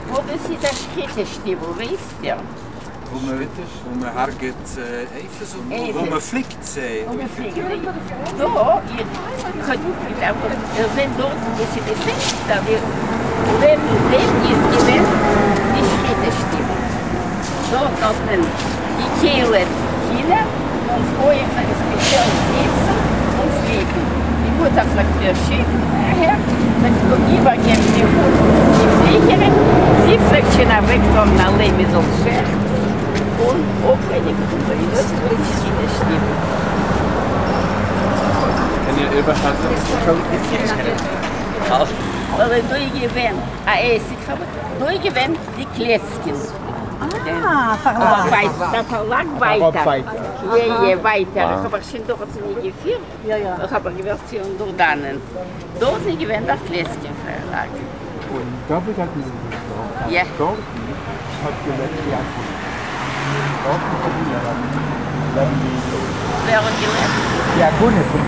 וואו דאס איז א שחיטה שטיבל, ווייסט איר? וואו מען הרג'עט עופות און וואו מען פליקט זיי. וואו מען פליקט זיי. דא, איר זעט דארט וואו ס'איז די פענסטער, די לעבן דעם איז געווען די שחיטה שטיבל. דארט האט מען געקוילעט הינער און פרויען פלעגן ספעציעל זיצן און פליקן. די מוטער פלעגט איר שיקן אהער, פלעגט איבערגעבן די הוט די פליקערין, זי פלעגט שוין אוועקטראגן אליין מען זאל שעכטן און אפרייניגן און אזוי. דאס איז געווען די שחיטה שטיבל. קען איר איבערחזר'ן? ווייל דא איז געווען א עסק פאר דא איז געווען די קלעצקין. אה, פארלאג. דער פארלאג ווייטער. יע יע ווייטער. איך האב אייך שוין דארטן ניט געפירט. איך האב אייך געוואלט פירן דורך דאנען. דארטן איז געווען דער קלעצקין פארלאג. און דוד האט מיר געזאגט אז דארטן האט געלעבט די עגונה. דארטן האט געלעבט לעבן די. ווער האט געלעבט? די עגונה פון.